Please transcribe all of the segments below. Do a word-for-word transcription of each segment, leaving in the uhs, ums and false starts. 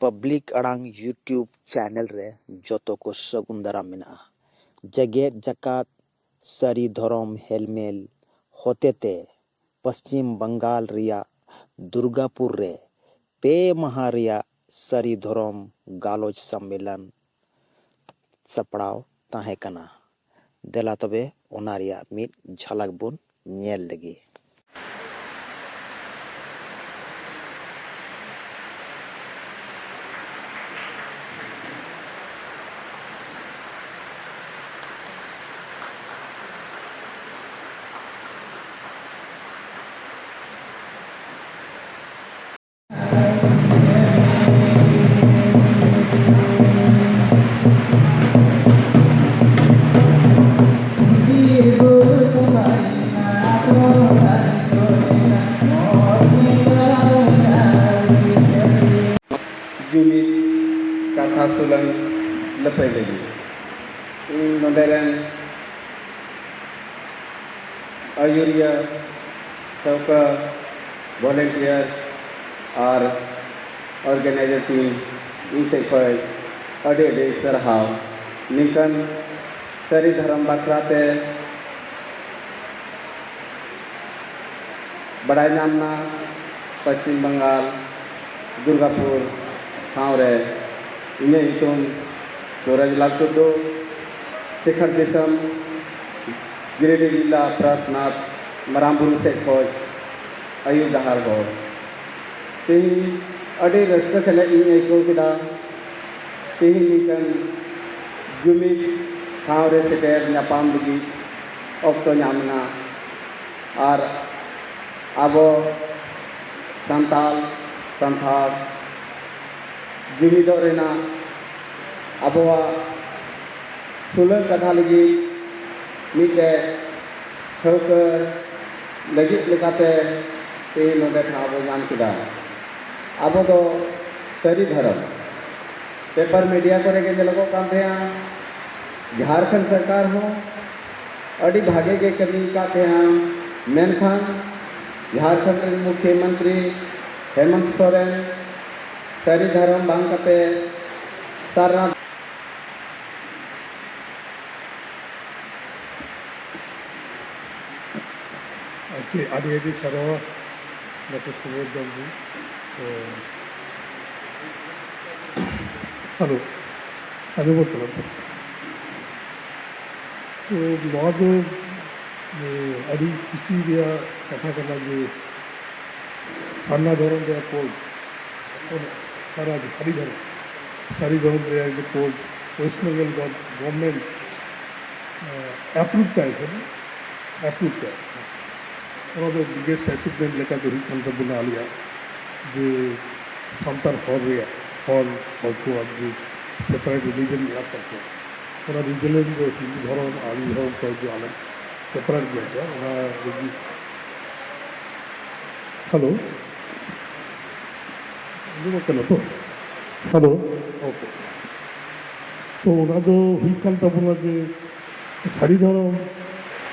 Public ᱟᱲᱟᱝ YouTube channel ᱨᱮ ᱡᱚᱛᱚ ᱠᱚ ᱥᱟᱹᱜᱩᱱ ᱫᱟᱨᱟᱢ ᱢᱮᱱᱟᱜᱼᱟ᱾ ᱡᱮᱜᱮᱛ ᱡᱟᱠᱟᱛ ᱥᱟᱹᱨᱤ ᱫᱷᱚᱨᱚᱢ ᱦᱮᱞᱢᱮᱞ ᱦᱚᱛᱮᱛᱮ ᱯᱚᱥᱪᱤᱢ ᱵᱟᱝᱜᱟᱞ ᱨᱮᱭᱟᱜ ᱫᱩᱨᱜᱟᱯᱩᱨ ᱨᱮ ᱯᱮ ᱢᱟᱦᱟ ᱨᱮᱭᱟᱜ ᱥᱟᱹᱨᱤ ᱫᱷᱚᱨᱚᱢ ᱜᱟᱞᱚᱪ ᱥᱚᱢᱢᱮᱞᱚᱱ ᱥᱟᱯᱲᱟᱣ ᱛᱟᱦᱮᱸ ᱠᱟᱱᱟ᱾ ᱫᱮᱞᱟ ᱛᱚᱵᱮ ᱚᱱᱟ ᱨᱮᱭᱟᱜ ᱢᱤᱫ ᱡᱷᱟᱞᱟᱠ ᱵᱚᱱ ᱧᱮᱞ ᱞᱮᱜᱮ᱾ ᱡᱩᱢᱤᱫ ᱠᱟᱛᱷᱟ ᱥᱩᱞᱟᱹᱝ ᱞᱟᱹᱯᱟᱹᱭ ᱞᱟᱹᱜᱤᱫ ᱤᱧ ᱱᱚᱰᱮ ᱨᱮᱱ ᱟᱹᱭᱩᱨᱤᱭᱟᱹ, ᱴᱷᱟᱹᱣᱠᱟᱹ, volunteer ᱟᱨ organizer team ᱤᱧ ᱥᱮᱫ ᱠᱷᱚᱱ ᱟᱹᱰᱤ ᱟᱹᱰᱤ ᱥᱟᱨᱦᱟᱣ᱾ ᱱᱤᱝᱠᱟᱹᱱ ᱥᱟᱹᱨᱤ ᱫᱷᱚᱨᱚᱢ ᱵᱟᱠᱷᱨᱟ ᱛᱮ ᱵᱟᱲᱟᱭ ᱧᱟᱢ ᱮᱱᱟ ᱯᱚᱥᱪᱤᱢ ᱵᱟᱝᱜᱟᱞ ᱫᱩᱨᱜᱟᱯᱩᱨ ᱴᱷᱟᱶ ᱨᱮ᱾ ᱤᱧᱟᱹᱜ ᱧᱩᱛᱩᱢ ᱥᱩᱨᱚᱡᱽ ᱞᱟᱞ ᱴᱩᱰᱩ, ᱥᱤᱠᱷᱟᱹᱲ ᱫᱤᱥᱚᱢ, ᱜᱤᱨᱤᱰᱤ ᱡᱤᱞᱟ, ᱯᱨᱟᱥᱱᱟᱛᱷ ᱢᱟᱨᱟᱝ ᱵᱩᱨᱩ ᱥᱮᱫ ᱠᱷᱚᱱ ᱟᱹᱭᱩᱨ ᱰᱟᱦᱟᱨ ᱦᱚᱲ᱾ ᱛᱮᱦᱮᱧ ᱟᱹᱰᱤ ᱨᱟᱹᱥᱠᱟᱹ ᱥᱮᱞᱮᱫ ᱤᱧ ᱟᱹᱭᱠᱟᱹᱣ ᱠᱮᱫᱟ᱾ ᱛᱮᱦᱮᱧ ᱱᱤᱝᱠᱟᱹᱱ ᱡᱩᱢᱤᱫ ᱴᱷᱟᱶ ᱨᱮ ᱥᱮᱴᱮᱨ ᱧᱟᱯᱟᱢ ᱞᱟᱹᱜᱤᱫ ᱚᱠᱛᱚ ᱧᱟᱢ ᱮᱱᱟ᱾ ᱟᱨ ᱟᱵᱚ ᱥᱟᱱᱛᱟᱲ, ᱥᱟᱱᱛᱟᱲ ᱡᱩᱢᱤᱫᱚᱜ ᱨᱮᱱᱟᱜ ᱟᱵᱚᱣᱟᱜ ᱥᱩᱞᱟᱹᱝ ᱠᱟᱛᱷᱟ ᱞᱟᱹᱜᱤᱫ ᱢᱤᱫᱴᱮᱡ ᱴᱷᱟᱹᱣᱠᱟᱹ ᱞᱟᱹᱜᱤᱫ ᱞᱮᱠᱟᱛᱮ ᱛᱮᱦᱮᱧ ᱱᱚᱰᱮ ᱴᱷᱟᱶ ᱵᱚ ᱧᱟᱢ ᱠᱮᱫᱟ᱾ ᱟᱵᱚ ᱫᱚ ᱥᱟᱹᱨᱤ ᱫᱷᱚᱨᱚᱢ, ᱯᱮᱯᱟᱨ ᱢᱤᱰᱤᱭᱟ ᱠᱚᱨᱮ ᱜᱮ ᱧᱮᱞᱚᱜᱚᱜ ᱠᱟᱱ ᱛᱟᱦᱮᱸᱜᱼᱟ᱾ ᱡᱷᱟᱲᱠᱷᱚᱸᱰ ᱥᱚᱨᱠᱟᱨ ᱦᱚᱸ ᱟᱹᱰᱤ ᱵᱷᱟᱜᱮ ᱜᱮ ᱠᱟᱹᱢᱤ ᱟᱠᱟᱫ ᱛᱟᱦᱮᱸᱜᱼᱟ, ᱢᱮᱱᱠᱷᱟᱱ ᱡᱷᱟᱲᱠᱷᱚᱸᱰ ᱨᱮᱱ ᱢᱩᱠᱷᱭᱟᱹ ᱢᱚᱱᱛᱨᱤ ᱦᱮᱢᱚᱱᱛ ᱥᱚᱨᱮᱱ ᱥᱟᱹᱨᱤ ᱫᱷᱚᱨᱚᱢ ᱵᱟᱝ ᱠᱟᱛᱮ ᱥᱟᱨᱱᱟ᱾ ᱟᱹᱰᱤ, ᱟᱹᱰᱤ, ᱟᱹᱰᱤ ᱥᱟᱨᱦᱟᱣ ᱰᱟᱠᱛᱟᱨ ᱥᱩᱵᱳᱫᱷ ᱵᱟᱵᱩ᱾ So, hello, ᱟᱸᱡᱚᱢᱚᱜ ᱠᱟᱱᱟ ᱛᱚ? So, ᱱᱚᱣᱟ ᱫᱚ, ᱮ, ᱟᱹᱰᱤ ᱠᱩᱥᱤ ᱨᱮᱭᱟᱜ ᱠᱟᱛᱷᱟ ᱠᱟᱱᱟ ᱡᱮ ᱥᱟᱨᱱᱟ ᱫᱷᱚᱨᱚᱢ ᱨᱮᱭᱟᱜ ᱠᱳᱰ, ᱥᱟᱨᱟ ᱥᱟᱹᱨᱤ ᱫᱷᱚᱨᱚᱢ, ᱥᱟᱹᱨᱤ ᱫᱷᱚᱨᱚᱢ ᱨᱮᱭᱟᱜ ᱡᱮ code West Bengal gov-, government, ᱮ, approve ᱠᱟᱭ ᱠᱟᱱᱟ, approve ᱠᱟᱭ ᱠᱟᱱᱟ᱾ ᱚᱱᱟ ᱫᱚ biggest achievement ᱞᱮᱠᱟ ᱫᱚ ᱦᱩᱭᱩᱜ ᱠᱟᱱ ᱛᱟᱵᱚᱱᱟ ᱟᱞᱮᱭᱟᱜ, ᱡᱮ ᱥᱟᱱᱛᱟᱲ ᱦᱚᱲ ᱨᱮᱭᱟᱜ, ᱦᱚᱲ, ᱦᱚᱲ ᱠᱚᱣᱟᱜ ᱡᱮ separate religion ᱢᱮᱱᱟᱜ ᱛᱟᱠᱚᱣᱟ, ᱚᱱᱟ religion ᱫᱚ ᱦᱤᱱᱫᱩ ᱫᱷᱚᱨᱚᱢ, ᱟᱨ ᱟᱹᱰᱤ ᱫᱷᱚᱨᱚᱢ ᱠᱚ ᱡᱮ ᱟᱞᱮ separate ᱜᱮᱭᱟ ᱠᱚ, ᱚᱱᱟ ᱞᱟᱹᱜᱤᱫ᱾ Hello? ᱟᱸᱡᱚᱢᱚᱜ ᱠᱟᱱᱟ ᱛᱚ? Hello? Okay. ᱛᱚ, ᱚᱱᱟ ᱫᱚ ᱦᱩᱭᱩᱜ ᱠᱟᱱ ᱛᱟᱵᱚᱱᱟ ᱡᱮ ᱥᱟᱹᱨᱤ ᱫᱷᱚᱨᱚᱢ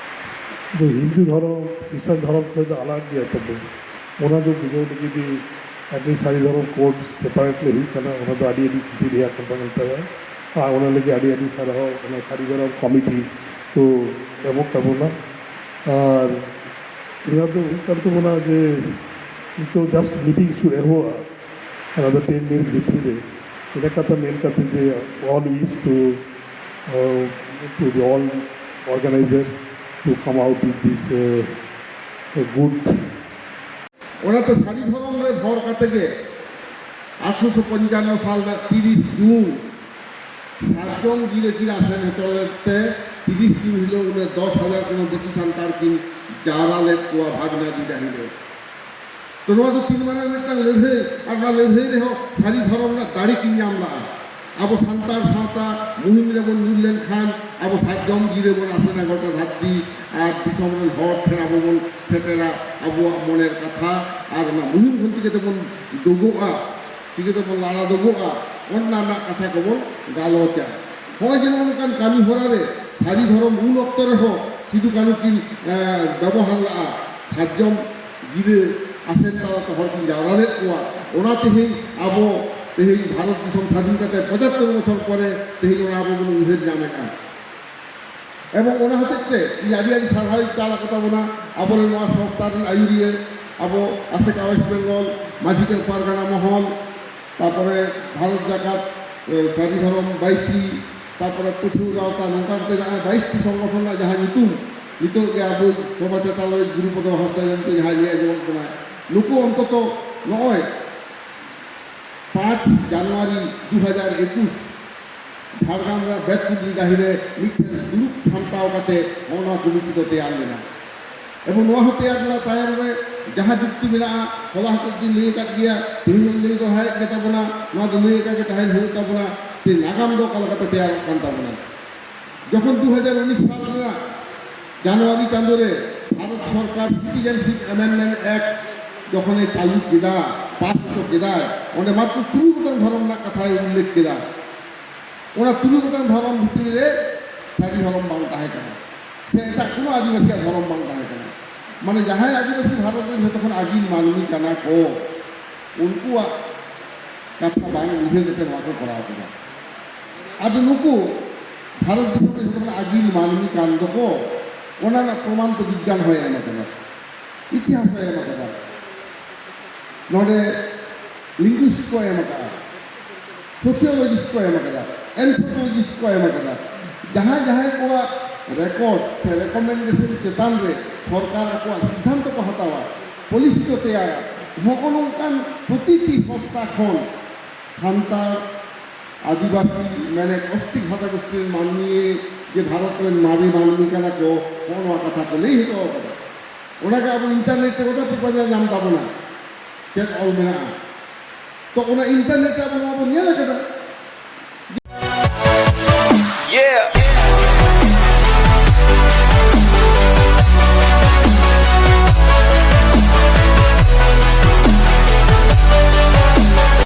ᱫᱚ ᱦᱤᱱᱫᱩ ᱫᱷᱚᱨᱚᱢ, ᱠᱷᱨᱤᱥᱴᱟᱱ ᱫᱷᱚᱨᱚᱢ ᱠᱷᱚᱱ ᱫᱚ ᱟᱞᱟᱜᱽ ᱜᱮᱭᱟ ᱛᱟᱵᱚᱱ᱾ ᱚᱱᱟ ᱫᱚ ᱵᱩᱡᱷᱟᱹᱣ ᱞᱟᱹᱜᱤᱫ ᱜᱮ ᱟᱹᱰᱤ ᱥᱟᱹᱨᱤ ᱫᱷᱚᱨᱚᱢ ᱠᱳᱰ separately ᱦᱩᱭᱩᱜ ᱠᱟᱱᱟ, ᱚᱱᱟ ᱫᱚ ᱟᱹᱰᱤ, ᱟᱹᱰᱤ ᱠᱩᱥᱤ ᱨᱮᱭᱟᱜ ᱠᱟᱛᱷᱟ ᱠᱟᱱ ᱛᱟᱭᱟ᱾ ᱟᱨ ᱚᱱᱟ ᱞᱟᱹᱜᱤᱫ ᱟᱹᱰᱤ, ᱟᱹᱰᱤ ᱥᱟᱨᱦᱟᱣ, ᱚᱱᱟ ᱥᱟᱹᱨᱤ ᱫᱷᱚᱨᱚᱢ ᱠᱚᱢᱤᱴᱤ ᱠᱚ ᱮᱢᱚᱜ ᱛᱟᱵᱚᱱᱟ᱾ ᱟᱨ ᱱᱚᱣᱟ ᱫᱚ ᱦᱩᱭᱩᱜ ᱠᱟᱱ ᱛᱟᱵᱚᱱᱟ ᱡᱮ ᱱᱤᱛᱚᱜ just meeting ᱥᱩ ᱮᱦᱚᱵᱚᱜᱼᱟ, another ten minutes ᱵᱷᱤᱛᱨᱤ ᱨᱮ᱾ ᱤᱱᱟᱹ ᱠᱟᱛᱷᱟ ᱢᱮᱱ ᱠᱟᱛᱮ ᱡᱮ all wish to, uh, to the all organizer to come out with this, uh, good. ᱚᱱᱟᱛᱮ ᱥᱟᱹᱨᱤ ᱫᱷᱚᱨᱚᱢ ᱨᱮ ᱵᱷᱚᱨ ᱠᱟᱛᱮ ᱜᱮ ᱟᱴᱷᱨᱚᱥᱚ ᱯᱚᱧᱪᱟᱱᱱᱚ ᱥᱟᱞ ᱨᱮᱱᱟᱜ ᱛᱤᱨᱤᱥ ᱡᱩᱱ ᱥᱟᱨᱡᱚᱢ ᱜᱤᱨᱟᱹ ᱠᱤᱱ ᱟᱥᱮᱱ ᱦᱚᱴᱚ ᱞᱮᱫ ᱛᱮ ᱛᱤᱨᱤᱥ ᱡᱩᱱ ᱦᱤᱞᱳᱜ ᱩᱱᱟᱹᱜ ᱫᱚᱥ ᱦᱟᱡᱟᱨ ᱠᱷᱚᱱ ᱵᱮᱥᱤ ᱥᱟᱱᱛᱟᱲ ᱠᱤᱱ ᱡᱟᱣᱨᱟ ᱞᱮᱫ ᱠᱚᱣᱟ ᱵᱷᱟᱜᱽᱱᱟᱹᱰᱤ ᱰᱟᱹᱦᱤ ᱨᱮ᱾ ᱛᱚ, ᱱᱚᱣᱟ ᱫᱚ ᱛᱤᱱ ᱢᱟᱨᱟᱝ ᱢᱤᱫᱴᱟᱝ ᱞᱟᱹᱲᱦᱟᱹᱭ, ᱟᱨ ᱱᱚᱣᱟ ᱞᱟᱹᱲᱦᱟᱹᱭ ᱨᱮᱦᱚᱸ ᱥᱟᱹᱨᱤ ᱫᱷᱚᱨᱚᱢ ᱨᱮᱱᱟᱜ ᱫᱟᱲᱮ ᱠᱤᱱ ᱧᱟᱢ ᱞᱟᱜᱼᱟ᱾ ᱟᱵᱚ ᱥᱟᱱᱛᱟᱲ ᱥᱟᱶᱛᱟ ᱢᱩᱦᱤᱢ ᱨᱮᱵᱚᱱ ᱧᱩᱨ ᱞᱮᱱᱠᱷᱟᱱ ᱟᱵᱚ ᱥᱟᱨᱡᱚᱢ ᱜᱤᱨᱟᱹ ᱵᱚᱱ ᱟᱥᱮᱱᱟ ᱜᱚᱴᱟ ᱫᱷᱟᱹᱨᱛᱤ, ᱟᱨ ᱫᱤᱥᱚᱢ ᱨᱮᱱ ᱦᱚᱲ ᱴᱷᱮᱱ ᱟᱵᱚ ᱵᱚᱱ ᱥᱮᱴᱮᱨᱟ ᱟᱵᱚᱣᱟᱜ ᱢᱚᱱᱮᱨ ᱠᱟᱛᱷᱟ, ᱟᱨ ᱚᱱᱟ ᱢᱩᱦᱤᱢ ᱠᱷᱚᱱ ᱪᱤᱠᱟᱹ ᱛᱮᱵᱚᱱ ᱫᱳᱜᱳᱜᱼᱟ, ᱪᱤᱠᱟᱹ ᱛᱮᱵᱚᱱ ᱞᱟᱲᱟ ᱫᱳᱜᱳᱜᱼᱟ, ᱚᱱᱟ ᱨᱮᱱᱟᱜ ᱠᱟᱛᱷᱟ ᱠᱚᱵᱚᱱ ᱜᱟᱞᱚᱪᱟ᱾ ᱦᱚᱸᱜᱼᱚᱭ ᱡᱮ ᱱᱚᱜᱼᱚ ᱱᱚᱝᱠᱟᱱ ᱠᱟᱹᱢᱤ ᱦᱚᱨᱟ ᱨᱮ ᱥᱟᱹᱨᱤ ᱫᱷᱚᱨᱚᱢ ᱩᱱ ᱚᱠᱛᱚ ᱨᱮᱦᱚᱸ ᱥᱤᱫᱩ ᱠᱟᱹᱱᱦᱩ ᱠᱤᱱ, ᱮᱸ, ᱵᱮᱵᱚᱦᱟᱨ ᱞᱟᱜᱼᱟ ᱥᱟᱨᱡᱚᱢ ᱜᱤᱨᱟᱹ ᱟᱥᱮᱱ ᱛᱟᱞᱟᱛᱮ ᱦᱚᱲ ᱠᱤᱱ ᱡᱟᱣᱨᱟ ᱞᱮᱫ ᱠᱚᱣᱟ᱾ ᱚᱱᱟ ᱛᱮᱦᱮᱧ ᱟᱵᱚ ᱛᱮᱦᱮᱧ ᱵᱷᱟᱨᱚᱛ ᱫᱤᱥᱚᱢ ᱥᱟᱹᱫᱷᱤᱱ ᱠᱟᱛᱮ ᱯᱚᱸᱪᱟᱛᱛᱳᱨ ᱵᱚᱪᱷᱚᱨ ᱯᱚᱨᱮ ᱛᱮᱦᱮᱧ ᱚᱱᱟ ᱟᱵᱚ ᱵᱚᱱ ᱩᱭᱦᱟᱹᱨ ᱧᱟᱢᱮᱫᱼᱟ᱾ ᱮᱵᱚᱝ ᱚᱱᱟ ᱦᱚᱛᱮᱡ ᱛᱮ ᱤᱧ ᱟᱹᱰᱤ ᱟᱹᱰᱤ ᱥᱟᱨᱦᱟᱣᱤᱧ ᱪᱟᱞ ᱟᱠᱚ ᱛᱟᱵᱚᱱᱟ ᱟᱵᱚᱨᱮᱱ ᱱᱚᱣᱟ ᱥᱚᱝᱥᱛᱷᱟ ᱨᱮᱱ ᱟᱹᱭᱩᱨᱤᱭᱟᱹ, ᱟᱵᱚ ᱟᱥᱮᱠᱟ ᱳᱭᱮᱥᱴ ᱵᱮᱝᱜᱚᱞ ᱢᱟᱹᱡᱷᱤ ᱠᱮ ᱯᱟᱨᱜᱟᱱᱟ ᱢᱚᱦᱚᱞ, ᱛᱟᱨᱯᱚᱨᱮ ᱵᱷᱟᱨᱚᱛ ᱡᱟᱠᱟᱛ, ᱮ, ᱥᱟᱹᱨᱤ ᱫᱷᱚᱨᱚᱢ ᱵᱟᱭᱥᱤ, ᱛᱟᱨᱯᱚᱨᱮ ᱯᱟᱹᱴᱷᱩᱣᱟᱹ ᱜᱟᱶᱛᱟ, ᱱᱚᱝᱠᱟ ᱠᱟᱛᱮ ᱱᱚᱜᱼᱚᱭ ᱵᱟᱭᱤᱥ ᱴᱤ ᱥᱚᱝᱜᱚᱴᱷᱚᱱ ᱨᱮᱱᱟᱜ ᱡᱟᱦᱟᱸ ᱧᱩᱛᱩᱢ ᱱᱤᱛᱚᱜ ᱜᱮ ᱟᱵᱚ ᱥᱚᱵᱷᱟ ᱪᱮᱛᱟᱱ ᱨᱮ ᱜᱩᱨᱩ ᱯᱚᱫᱚ ᱦᱟᱸᱥᱫᱟ ᱧᱩᱛᱩᱢ ᱡᱟᱦᱟᱸᱭ ᱞᱟᱹᱭ ᱟᱸᱡᱚᱢᱚᱜ ᱠᱟᱱᱟ, ᱱᱩᱠᱩ ᱚᱱᱛᱚᱛᱚ ᱱᱚᱜᱼᱚᱭ ᱯᱟᱸᱪ ᱡᱟᱱᱩᱣᱟᱨᱤ ᱫᱩ ᱦᱟᱡᱟᱨ ᱮᱠᱩᱥ ᱡᱷᱟᱲᱜᱨᱟᱢ ᱨᱮᱱᱟᱜ ᱵᱮᱛᱠᱩᱸᱫᱽᱨᱤ ᱰᱟᱹᱦᱤ ᱨᱮ ᱢᱤᱫᱴᱷᱮᱱ ᱫᱩᱲᱩᱵ ᱥᱟᱢᱴᱟᱣ ᱠᱟᱛᱮ ᱱᱚᱜᱼᱚ ᱱᱚᱣᱟ ᱠᱚᱢᱤᱴᱤ ᱫᱚ ᱛᱮᱭᱟᱨ ᱞᱮᱱᱟ᱾ ᱮᱵᱚᱝ ᱱᱚᱣᱟ ᱦᱚᱸ ᱛᱮᱭᱟᱨ ᱨᱮᱱᱟᱜ ᱛᱟᱭᱚᱢ ᱨᱮ ᱡᱟᱦᱟᱸ ᱡᱩᱠᱛᱤ ᱢᱮᱱᱟᱜᱼᱟ, ᱦᱚᱞᱟ ᱦᱚᱛᱮᱡ ᱫᱚᱧ ᱞᱟᱹᱭ ᱟᱠᱟᱫ ᱜᱮᱭᱟ, ᱛᱮᱦᱮᱧ ᱦᱚᱸᱧ ᱞᱟᱹᱭ ᱫᱚᱦᱲᱟᱭᱮᱫ ᱜᱮ ᱛᱟᱵᱚᱱᱟ, ᱱᱚᱣᱟ ᱫᱚ ᱞᱟᱹᱭ ᱟᱠᱟᱫ ᱜᱮ ᱛᱟᱦᱮᱱ ᱦᱩᱭᱩᱜ ᱛᱟᱵᱚᱱᱟ᱾ ᱛᱮ ᱱᱟᱜᱟᱢ ᱫᱚ ᱚᱠᱟ ᱞᱮᱠᱟᱛᱮ ᱛᱮᱭᱟᱨᱚᱜ ᱠᱟᱱ ᱛᱟᱵᱚᱱᱟ? ᱡᱚᱠᱷᱚᱱ ᱫᱩ ᱦᱟᱡᱟᱨ ᱩᱱᱤᱥ ᱥᱟᱞ ᱨᱮᱱᱟᱜ ᱡᱟᱱᱩᱣᱟᱨᱤ ᱪᱟᱸᱫᱳ ᱨᱮ ᱵᱷᱟᱨᱚᱛ ᱥᱚᱨᱠᱟᱨ ᱥᱤᱴᱤᱡᱮᱱᱥᱤᱯ ᱮᱢᱮᱱᱰᱢᱮᱱᱴ ᱮᱠᱴ ᱡᱚᱠᱷᱚᱱᱮ ᱪᱟᱹᱞᱩ ᱠᱮᱫᱟ, ᱯᱟᱥ ᱦᱚᱪᱚ ᱠᱮᱫᱟᱭ, ᱚᱸᱰᱮ ᱢᱟᱛᱨᱚ ᱛᱩᱨᱩᱭ ᱜᱚᱴᱟᱝ ᱫᱷᱚᱨᱚᱢ ᱨᱮᱱᱟᱜ ᱠᱟᱛᱷᱟᱭ ᱩᱞᱞᱮᱠᱷ ᱠᱮᱫᱟ᱾ ᱚᱱᱟ ᱛᱩᱨᱩᱭ ᱜᱚᱴᱟᱝ ᱫᱷᱚᱨᱚᱢ ᱵᱷᱤᱛᱨᱤ ᱨᱮ ᱥᱟᱹᱨᱤ ᱫᱷᱚᱨᱚᱢ ᱵᱟᱝ ᱛᱟᱦᱮᱸ ᱠᱟᱱᱟ, ᱥᱮ ᱮᱴᱟᱜ ᱠᱳᱱᱳ ᱟᱹᱫᱤᱵᱟᱹᱥᱤᱭᱟᱜ ᱫᱷᱚᱨᱚᱢ ᱵᱟᱝ ᱛᱟᱦᱮᱸ ᱠᱟᱱᱟ᱾ ᱢᱟᱱᱮ ᱡᱟᱦᱟᱸᱭ ᱟᱹᱫᱤᱵᱟᱹᱥᱤ ᱵᱷᱟᱨᱚᱛ ᱨᱮᱱ ᱡᱷᱚᱛᱚ ᱠᱷᱚᱱ ᱟᱹᱜᱤᱞ ᱢᱟᱹᱱᱢᱤ ᱠᱟᱱᱟ ᱠᱚ, ᱩᱱᱠᱩᱣᱟᱜ ᱠᱟᱛᱷᱟ ᱵᱟᱝ ᱩᱭᱦᱟᱹᱨ ᱠᱟᱛᱮ ᱱᱚᱣᱟ ᱠᱚ ᱠᱚᱨᱟᱣ ᱠᱮᱫᱟ᱾ ᱟᱫᱚ ᱱᱩᱠᱩ ᱵᱷᱟᱨᱚᱛ ᱫᱤᱥᱚᱢ ᱨᱮ ᱡᱷᱚᱛᱚ ᱠᱷᱚᱱ ᱟᱹᱜᱤᱞ ᱢᱟᱹᱱᱢᱤ ᱠᱟᱱ ᱫᱚᱠᱚ, ᱚᱱᱟ ᱨᱮᱱᱟᱜ ᱯᱨᱚᱢᱟᱱ ᱫᱚ ᱵᱤᱜᱽᱜᱟᱱ ᱦᱚᱸᱭ ᱮᱢ ᱟᱠᱟᱫᱟ, ᱤᱛᱤᱦᱟᱥ ᱦᱚᱸᱭ ᱮᱢ ᱟᱠᱟᱫᱟ, ᱱᱚᱰᱮ ᱞᱤᱝᱜᱩᱤᱥᱴ ᱠᱚ ᱮᱢ ᱟᱠᱟᱫᱟ, ᱥᱳᱥᱤᱭᱳᱞᱚᱡᱤᱥᱴ ᱠᱚ ᱮᱢ ᱟᱠᱟᱫᱟ, ᱮᱱᱛᱷᱨᱳᱯᱳᱞᱚᱡᱤᱥᱴ ᱠᱚ ᱮᱢ ᱟᱠᱟᱫᱟ᱾ ᱡᱟᱦᱟᱸᱭ ᱡᱟᱦᱟᱸᱭ ᱠᱚᱣᱟᱜ ᱨᱮᱠᱚᱨᱰ ᱥᱮ ᱨᱮᱠᱚᱢᱮᱱᱰᱮᱥᱚᱱ ᱪᱮᱛᱟᱱ ᱨᱮ ᱥᱚᱨᱠᱟᱨ ᱟᱠᱚᱣᱟᱜ ᱥᱤᱫᱽᱫᱷᱟᱱᱛᱚ ᱠᱚ ᱦᱟᱛᱟᱣᱟ, ᱯᱚᱞᱤᱥᱤ ᱠᱚ ᱛᱮᱭᱟᱨᱟ, ᱱᱚᱜᱼᱚ ᱱᱚᱝᱠᱟᱱ ᱯᱨᱚᱛᱤᱴᱤ ᱥᱚᱝᱥᱛᱷᱟ ᱠᱷᱚᱱ ᱥᱟᱱᱛᱟᱲ, ᱟᱹᱫᱤᱵᱟᱹᱥᱤ, ᱢᱟᱱᱮ ᱚᱥᱴᱤ ᱜᱷᱟᱛᱟ ᱜᱳᱥᱴᱤ ᱨᱮᱱ ᱢᱟᱹᱱᱢᱤ ᱡᱮ ᱵᱷᱟᱨᱚᱛ ᱨᱮᱱ ᱢᱟᱨᱮ ᱢᱟᱹᱱᱢᱤ ᱠᱟᱱᱟ ᱠᱚ, ᱱᱚᱜᱼᱚ ᱱᱚᱣᱟ ᱠᱟᱛᱷᱟ ᱠᱚ ᱞᱟᱹᱭ ᱦᱚᱴᱚ ᱟᱠᱟᱫᱟ᱾ ᱚᱱᱟᱜᱮ ᱟᱵᱚ ᱤᱱᱴᱟᱨᱱᱮᱴ ᱨᱮ ᱜᱚᱴᱟ ᱯᱮ ᱯᱟᱸᱡᱟ ᱧᱟᱢ ᱛᱟᱵᱚᱱᱟ ᱪᱮᱫ ᱚᱞ ᱢᱮᱱᱟᱜᱼᱟ᱾ ᱛᱚ ᱚᱱᱟ ᱤᱱᱴᱟᱨᱱᱮᱴ ᱨᱮ ᱟᱵᱚ ᱱᱚᱣᱟ ᱵᱚᱱ ᱧᱮᱞ ᱟᱠᱟᱫᱟ᱾